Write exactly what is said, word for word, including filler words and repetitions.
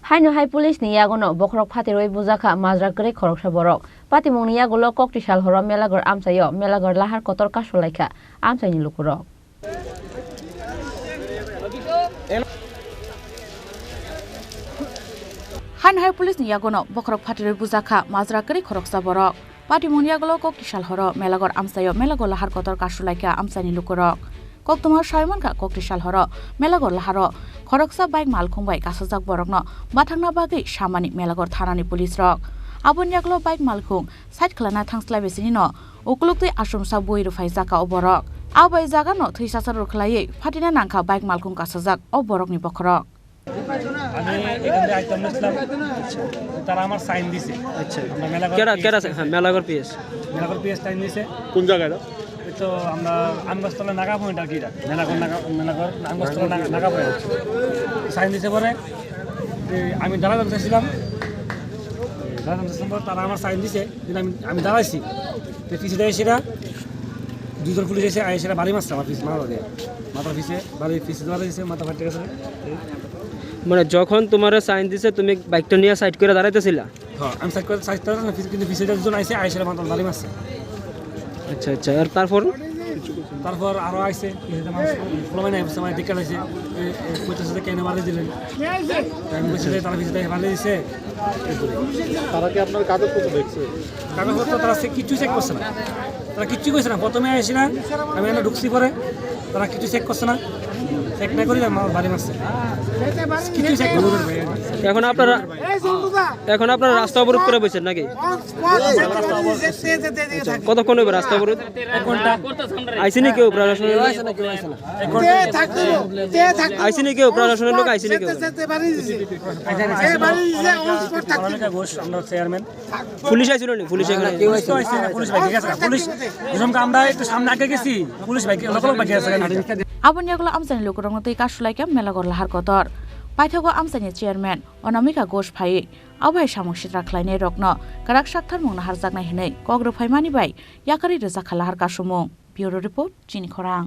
Haino hai police ni yagono bokhorok phatirwi bujakha majra kwrwi khoroksa borok. Patimungni yagulo kokti sal horo Melagar amchaio Melagar lahar kotor kasulaikha amchaini lukurok. Haino hai police ni yagono bokhorok phatirwi bujakha majra kwrwi khoroksa borok. Patimungni yagulo kokti sal horo Melagar amchaio Melagar lahar kotor kasulaikha amchaini lukurok. Koktwma saimankha kokti sal horo Melagar laharo khoroksa bike malkhung bai kasajak borokno bathangna bagwi samani Melagar thanani police rok. Aboni yagulo bike malkhung side khlaina thangslai bisinino ukuluk twi asumsa bui rwphai jaka o borok. Abai jagano thwisasa rwkhlaiwi phatina nangkha bike malkhung kasajak o borokni bokhorok. আমি এখান থেকে আইতাম নিছিলাম, তারা আমার সাইন দিছে। আচ্ছা। আমরা মেলাঘর কেডা, পিএস কেডা? হ্যাঁ, মেলাঘর পিএস। মেলাঘর পিএস সাইন দিছে। কোন জায়গা এটা? এই তো আমরা আমগাছতলা নাগা পয়েন্ট আর কি এটা। মেলাঘর নাগা, মেলাঘর আমগাছতলা নাগা, নাগা পয়েন্ট। সাইন দিছে পরে, এই আমি দাঁড়াতাম চাইছিলাম। দাঁড়াতাম চাইছিলাম পরে তারা আমার সাইন দিছে, কিন্তু আমি, আমি দাঁড়াইছি। তো পিছে দিয়ে সেটা দুজন পুলিশ এসে, আইসে বাড়ি মারছে আমার পিছে, মাথা দিয়ে। মাথার পিছে, বাড়ির পিছে বাড়ি দিছে, মাথা ফাটে গেছে। মানে যখন তোমারে সাইন দিছে, তুমি বাইকটা নিয়ে সাইড করে দাঁড়াইতেছিলা? হ্যাঁ, আমি সাইড করে, সাইড করে না, পিছে, কিন্তু পিছে দুজন আইসে, আইসে মাথা বাড়ি মারছে। আচ্ছা, আচ্ছা, আর তারপর? তারপর আরো আইসে, পিছে মানুষ, পোলাপান আইসে, আমার দিকে আইসে, এ, এ, পঞ্চাশ হাজার কেন মারি দিলেন। আমি বলছি যে তারা পিছে দিয়ে মারি দিছে। তারা কি আপনার কাগজপত্র দেখছে? কাগজপত্র তারা সে কিচ্ছু চেক করছে না, তারা কিচ্ছু করছে না। প্রথমে আইসে না, আমি এখানে ঢুকছি পরে, তারা কিচ্ছু চেক করছে না, চেক না করে আমার বাড়ি মারছে, কিচ্ছু চেক করছে না। এখন আপনারা, এখন আপনারা রাস্তা অবরোধ করে বসেন নাকি? আচ্ছা, কতক্ষণ হবে রাস্তা অবরোধ? এক ঘন্টা। আইসেনি কেউ প্রশাসনের লোক? আইসেনি কেউ প্রশাসনের লোক? আইসেনি কেউ? ঘোষ, আমরা চেয়ারম্যান। পুলিশ আইছিল নি? পুলিশ এখানে? পুলিশ তো আইছে না, পুলিশ ভাগি গেছে। পুলিশ, যেরকম আমরা একটু সামনে আগে গেছি, পুলিশ ভাগি, লগে লগে ভাগি গেছে। Aboni yagulo amchaini lukurokno twi kasulaikha Melagar lahar kotor. Paithago amchaini chairman Anamika Ghosh phaiwi abo hai samung sitra khlainai rokno kwrak saktharmung naharjaknai hwnwi kok rwphaimani bai yakarwi rwjakha lahar kasumung. Bureau Report, Chini Khorang.